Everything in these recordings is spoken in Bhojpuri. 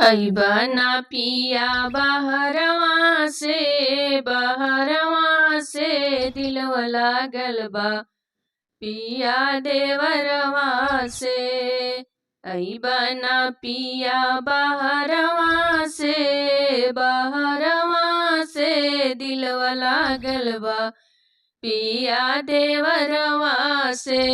अइबना पिया बहरवा से, बहरवा से दिलवा लागल बा पिया देवरवा से। अइबना पिया बहरवा से, बहरवा से दिलवा लागल बा पिया देवरवा से।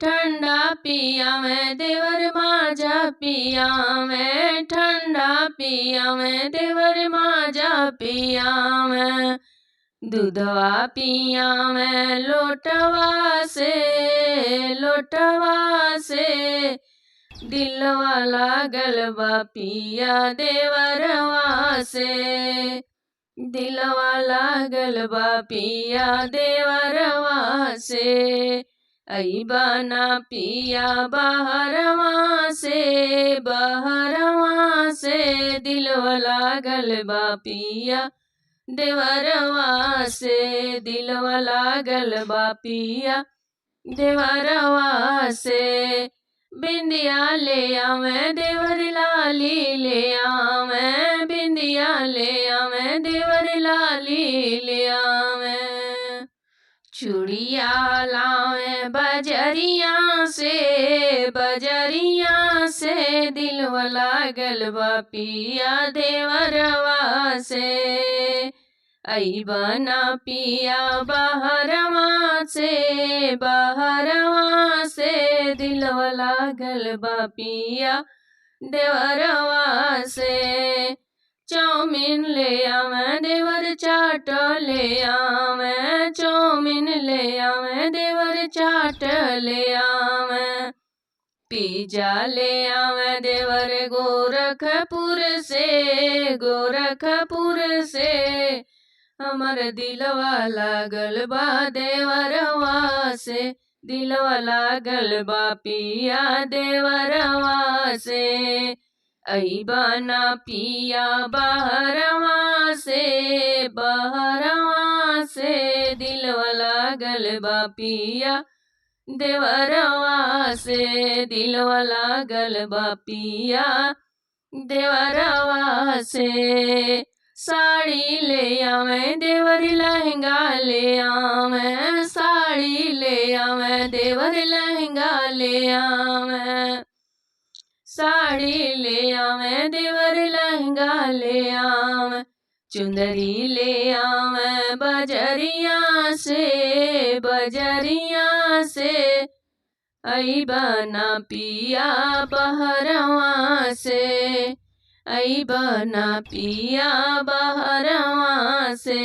ठंडा पिया में देवर माजा पिया में, ठंडा पिया में देवर माजा पिया में, दूधवा पिया में लोटवा से, लोटवा से दिलवा लागल बा पिया देवरवा से। दिलवा लागल बा पिया देवरवा से। अइबना पिया बहरवा से, बहरवा से दिलवा लागल बा पिया देवरवा से। दिलवा लागल बा पिया देवरवा से। बिंदिया ले आवे देवर लाली ले आवे, बिंदिया ले आवे देवर लाली ले आवे, चूड़िया लावे बजरिया से, बजरिया से दिलवा लागल बा पिया देवरवा से। अइबना पिया बहरवा से, बहरवा से दिलवा लागल बा पिया देवरवा से। चाउमीन ले आवे देवर चाट ले आवे, चाउमीन ले आवे देवर चाट ले आवे, पिज्जा ले आवे देवर गोरखपुर से, गोरखपुर से हमर दिलवा लागल बा देवरवा से। दिलवा लागल बा पिया देवरवा से। अइबना पिया बहरवा से, बहरवा से दिलवा लागल बा पिया देवरवा से। दिलवा लागल बा पिया देवरवा से। साड़ी ले आवे देवर लहंगा ले आवे, साड़ी ले आवे देवर लहंगा ले आवे, साड़ी ले आवे देवर लहंगा ले आवे, चुंदरी ले आवे बजरिया से, बजरिया से अइबना पिया बहरवा से। अइबना पिया बहरवा से।